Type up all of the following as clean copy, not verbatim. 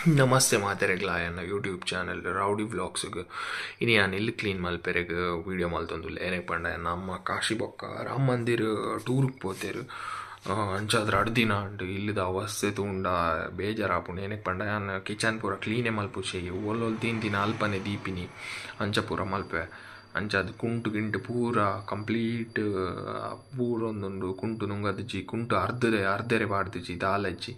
ನಮಸ್ತೆ ಮಾತೆರೆಗ್ಲಾ ಎನ್ನ YouTube channel rowdy ವ್ಲಾಗ್ಸ್ಗ್. ಇನಿ ಯಾನ್ ಇಲ್ಲ್ ಕ್ಲೀನ್ ಮಲ್ಪೆರೆಗ್ ವೀಡಿಯೋ ಮಲ್ತೊಂದುಲ್ಲೆ. ಏನೆಗ್ ಪಂಡ ಎನ್ನ ಅಮ್ಮ ಕಾಶಿ ಬೊಕ್ಕ ರಾಮ ಮಂದಿರ್ ಟೂರ್ಗ್ ಪೋತೆರ್. ಅಂಚಾದ್ ರಡ್ಡ್ ದಿನ ಆಂಡ್. ಇಲ್ಲದ ಅವಸ್ಥೆ ತೂಂಡ ಬೇಜಾರಾಪುಂಡು. ಏನೆಗ್ ಪಂಡ ಯಾನ್ ಕಿಚನ್ ಪೂರ ಕ್ಲೀನೇ ಮಲ್ಪುಜಿ, ಓಲೋಲ್ ತಿಂದಿನ ಅಲ್ಪನೆ ದೀಪಿನಿ, ಅಂಚ ಪೂರ ಮಲ್ಪೆ. ಅಂಚಾದ್ ಕುಂಟು ಗಿಂಟು ಪೂರ ಕಂಪ್ಲೀಟ್ ಪೂರೊಂದುಂಡು. ಕುಂಟು ನುಂಗದಿಜಿ, ಕುಂಟು ಅರ್ಧದೆ ಅರ್ಧೆರೆ ಪಾಡ್ದಿಜಿ, ದಾಲಜ್ಜಿ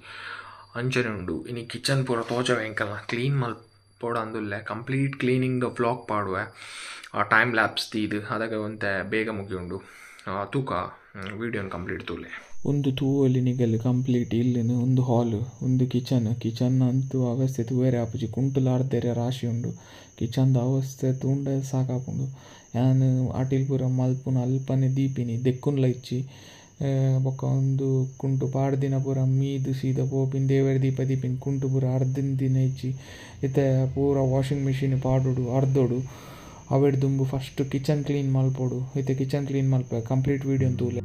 ಅಂಚನೆ ಉಂಡು. ಇನಿ ಕಿಚನ್ ಪೂರ ತೋಜವೆ ಎಂಕಲ್ನ ಕ್ಲೀನ್ ಮಲ್ಪೊಡಂದುಲ್ಲೆ. ಕಂಪ್ಲೀಟ್ ಕ್ಲೀನಿಂಗ್ ದ ವ್ಲಾಗ್ ಪಾಡುವೆ, ಟೈಮ್ ಲ್ಯಾಪ್ಸ್ ದೀದ್, ಅದಗ ಒಂತೆ ಬೇಗ ಮುಗಿಯುಂಡು. ತೂಕ ವೀಡಿಯೋನ್ ಕಂಪ್ಲೀಟ್ ತೂಲೆ. ಉಂದು ತೂವೊಲಿ ನಿಗಲ್ ಕಂಪ್ಲೀಟ್ ಇಲ್ಲುನು. ಉಂದು ಹಾಲ್, ಉಂದು ಕಿಚನ್. ಕಿಚನ್ ಅಂತೂ ಅವಸ್ಥೆ ತೂವೆರೆ ಆಪುಜಿ. ಕುಂಟುಲ ಅರ್ಧೆರೆ ರಾಶಿ ಉಂಡು. ಕಿಚನ್ದ ಅವಸ್ಥೆ ತೂಂಡ ಸಾಕಾಪುಂಡು. ಯಾನ್ ಅಟಿಲ್ ಪೂರ ಮಲ್ಪುನ ಅಲ್ಪನೆ ದೀಪಿನಿ, ದೆಕ್ಕುನ್ಲ ಇಜ್ಜಿ. ಬೊಕ್ಕ ಉಂದು ಕುಂಟು ಪಾಡ್ದಿನ ಪೂರ ಮೀದ್ ಸೀದ ಪೋಪಿನ, ದೇವೆರ್ ದೀಪ ದೀಪಿನ ಕುಂಟು ಪೂರ ಅರ್ದಿಂದಿನ ಇಜ್ಜಿ. ಇತ್ತೆ ಪೂರ ವಾಷಿಂಗ್ ಮಿಷಿನ್ ಪಾಡೊಡು, ಅರ್ದೊಡು. ಅವೆಡ್ ದುಂಬು ಫಸ್ಟ್ ಕಿಚನ್ ಕ್ಲೀನ್ ಮಲ್ಪೊಡು. ಇತ್ತೆ ಕಿಚನ್ ಕ್ಲೀನ್ ಮಲ್ಪೆ, ಕಂಪ್ಲೀಟ್ ವೀಡಿಯೋನ್ ತೂಲೆ.